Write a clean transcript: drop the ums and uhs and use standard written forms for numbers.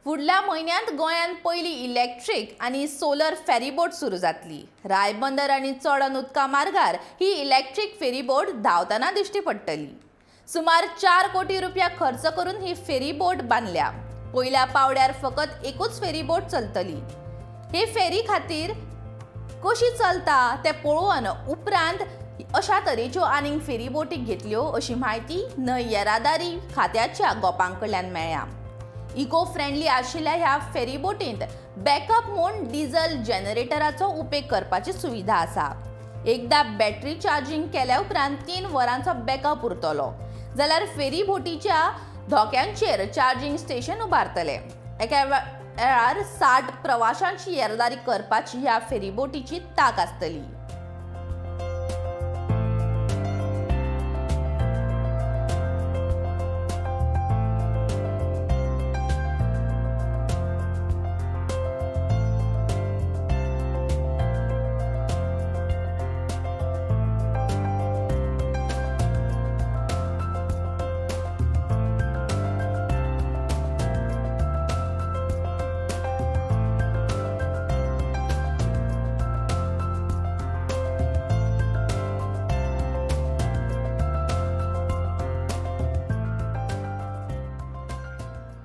फुडल्या म्हयन्यांत गोंयांत पयली इलेक्ट्रीक आनी सोलर फेरीबोट सुरू जातली. रायबंदर आनी चोडण उदका मार्गार ही इलेक्ट्रीक फेरीबोट धांवतना दिश्टी पडटली. सुमार 4 कोटी रुपया खर्च करून ही फेरीबोट बांदल्या. पयल्या पावड्यार फकत एकूच फेरीबोट चलतली. हे फेरी खातीर कशी चलता तें पळोवन उपरांत अशा तरेच्यो आनीक फेरीबोटी घेतल्यो, अशी म्हायती न्हंय येरादारी खात्याच्या गोपां कडल्यान मेळ्ळ्या. इको फ्रेंडली आशिल्ल्या ह्या फेरीबोटींत बॅकअप म्हूण डिझल जनरेटराचो उपेग करपाची सुविधा आसा. एकदा बॅटरी चार्जिंग केल्या उपरांत 3 वरांचो बॅकअप उरतलो, जाल्यार फेरीबोटीच्या धोक्यांचेर चार्जिंग स्टेशन उबारतले. एका वेळार 60 प्रवाशांची येरादारी करपाची ह्या फेरीबोटीची तांक आसतली.